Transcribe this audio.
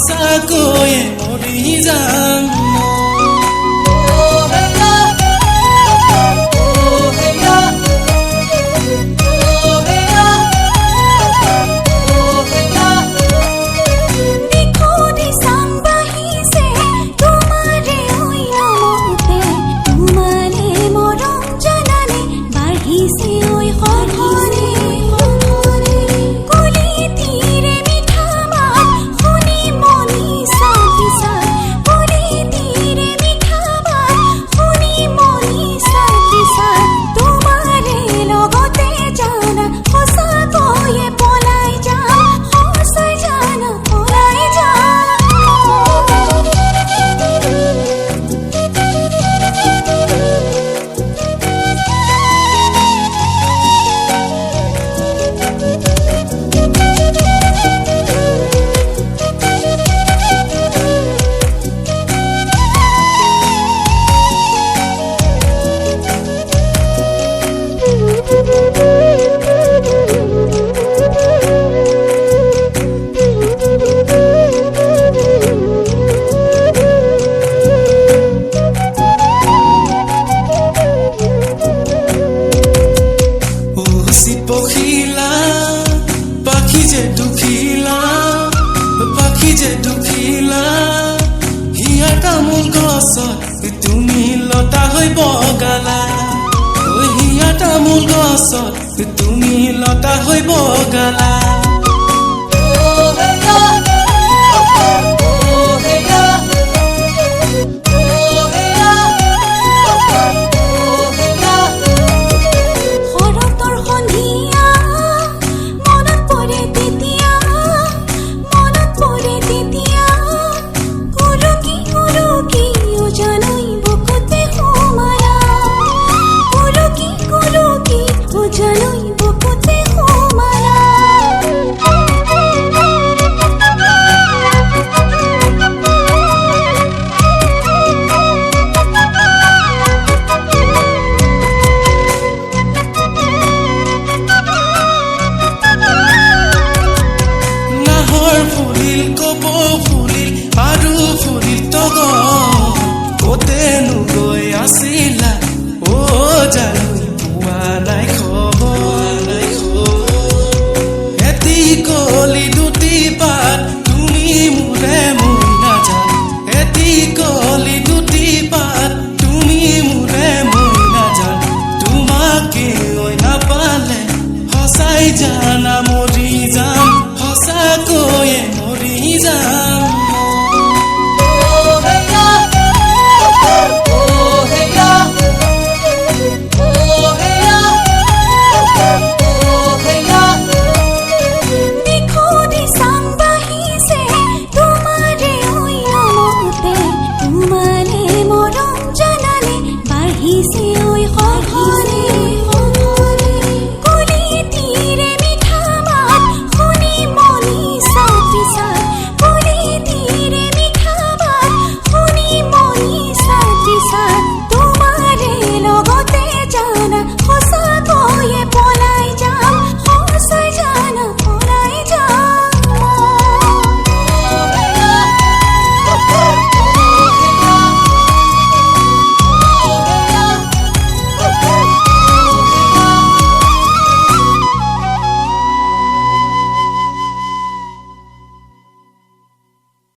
সঁচাকৈয়ে মৰি যাম। দিখুদি চাং বাঢ়িছে তোমাৰে ঐ নমতে, তোমালে মৰম জানানে বাঢ়িছে ঐ সঘনে। কলিতীৰে মিঠা মাত শুনি মনি চাহিছা, কলিতীৰে মিঠা মাত শুনি মনি চাহিছা। তোমাৰে লগতে জানা সঁচাকৈয়ে পলাই যাম, সঁচাই জানা পলাই যাম। পখিলা পাখি যে দুখিলা, পাখি যে দুখিলা, হিয়া তামোল গছত তুমি লতা হৈ বগালা। ঐ হিয়া তামোল গছত তুমি লতা হৈ বগালা।